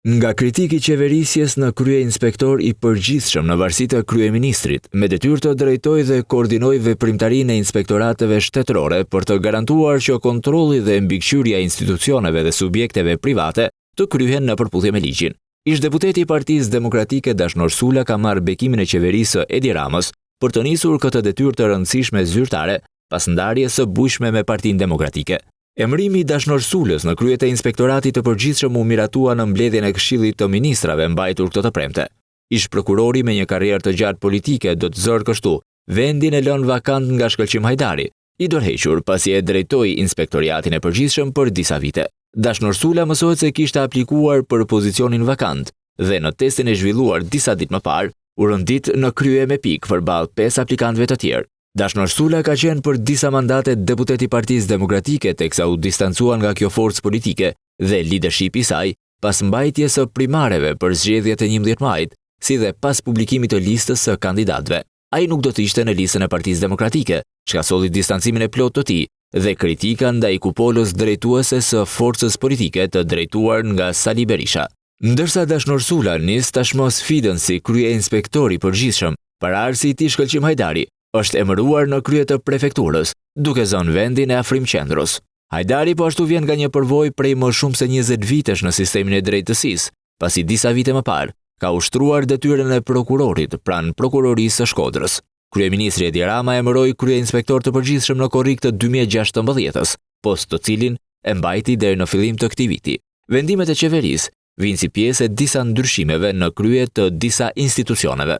Nga kritik i qeverisjes në kryeinspektor i përgjithshëm në varësi të kryeministrit, me detyrë të drejtojë dhe koordinojë veprimtarinë e inspektorateve shtetërore për të garantuar që kontrolli dhe mbikëqyrja e institucioneve dhe subjekteve private të kryhen në përputhje me ligjin. Ish-deputeti i Partisë Demokratike Dashnor Sula ka marrë bekimin e qeverisë së Edi Ramës për të nisur këtë detyrë të rëndësishme zyrtare pas ndarjes së bujshme me Partinë Demokratike. Emërimi i Dashnor Sulës në krye të Inspektoratit të Përgjithshëm u miratua në mbledhjen e Këshillit të Ministrave mbajtur këtë të premte. Ish-prokurori me një karrierë të gjatë politike do të zërë kështu vendin e lënë vakant nga Shkëlqim Hajdari, i dorëhequr pasi e drejtoi Inspektoriatin e Përgjithshëm për disa vite. Dashnor Sula mësohet se kishte aplikuar për pozicionin vakant dhe në testin e zhvilluar disa ditë më parë, u rendit në krye me pikë përballë 5 aplikantëve të tjerë. Dashnor Sula ka qenë për disa mandate deputet i Partisë Demokratike teksa u distancua nga kjo forcë politike dhe lidershipi i saj pas mbajtjes së primareve për zgjedhjet e 11 majit, si dhe pas publikimit të listës së kandidatëve. Ai nuk do të ishte në listën e Partisë Demokratike, çka solli distancimin e plotë të tij dhe kritika ndaj kupolës drejtuese së forcës politike të drejtuar nga Sali Berisha. Ndërsa Dashnor Sula nis tashmë sfidën si kryeinspektor i përgjithshëm, Paraardhësi i tij Shkëlqim Hajdari është emëruar në krye të prefekturës, duke zënë vendin e Afrim Qendros. Hajdari po ashtu vjen nga një përvojë prej më shumë se 20 vitesh në sistemin e drejtësisë, pasi disa vite më parë ka ushtruar detyrën e prokurorit pranë Prokurorisë së Shkodrës. Kryeministri Edi Rama e emëroi kryeinspektor të përgjithshëm në korrik të 2016-ës, post të cilin e mbajti deri në fillim të këtij viti. Vendimet e qeverisë vijnë si pjesë e disa ndryshimeve në krye të disa institucioneve.